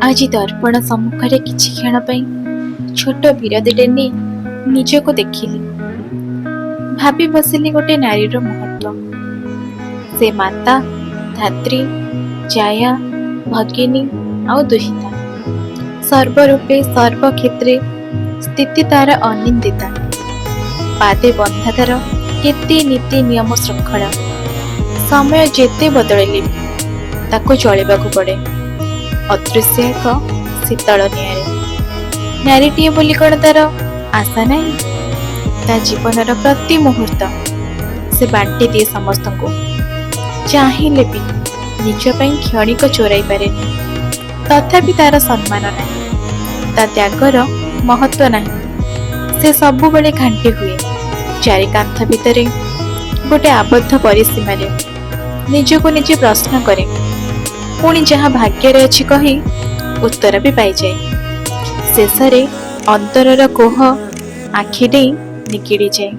ଆଜି ଦର୍ପଣ ସମ୍ମୁଖରେ କିଛି କ୍ଷଣ ପାଇଁ ଛୋଟ ବିରତିଟେ ନେଇ ନିଜକୁ ଦେଖିଲି। ଭାବି ବସିଲି ଗୋଟେ ନାରୀର ମହତ୍ତ୍ୱ। ସେ ମାତା, ଧାତ୍ରୀ, ଜାୟା, ଭଗିନୀ ଆଉ ଦୁହିତା। ସର୍ବରୂପେ ସର୍ବକ୍ଷେତ୍ରେ ସ୍ଥିତି ତାର ଅନିନ୍ଦିତା। ପାଦେ ବନ୍ଧା ତାର କେତେ ନୀତି ନିୟମ ଶୃଙ୍ଖଳା। ସମୟ ଯେତେ ବଦଳିଲେ ବି ତାକୁ ଚଳିବାକୁ ପଡ଼େ ଅଦୃଶ୍ୟ ଏକ ଶୀତଳ ନିଆଁରେ। ନାରୀଟିଏ ବୋଲି କଣ ତାର ଆଶା ନାହିଁ? ତା ଜୀବନର ପ୍ରତି ମୁହୂର୍ତ୍ତ ସେ ବାଣ୍ଟି ଦିଏ ସମସ୍ତଙ୍କୁ। ଚାହିଁଲେ ବି ନିଜ ପାଇଁ କ୍ଷଣିକ ଚୋରାଇ ପାରେନି। ତଥାପି ତାର ସମ୍ମାନ ନାହିଁ, ତା ତ୍ୟାଗର ମହତ୍ତ୍ୱ ନାହିଁ। ସେ ସବୁବେଳେ ଘାଣ୍ଟି ହୁଏ ଚାରି କାନ୍ଥ ଭିତରେ, ଗୋଟେ ଆବଦ୍ଧ ପରିସୀମାରେ। ନିଜକୁ ନିଜେ ପ୍ରଶ୍ନ କରେ, ପୁଣି ଯାହା ଭାଗ୍ୟରେ ଅଛି କହି ଉତ୍ତର ବି ପାଇଯାଏ। ଶେଷରେ ଅନ୍ତରର କୋହ ଆଖି ଡେଇଁ ନିଗିଡ଼ିଯାଏ।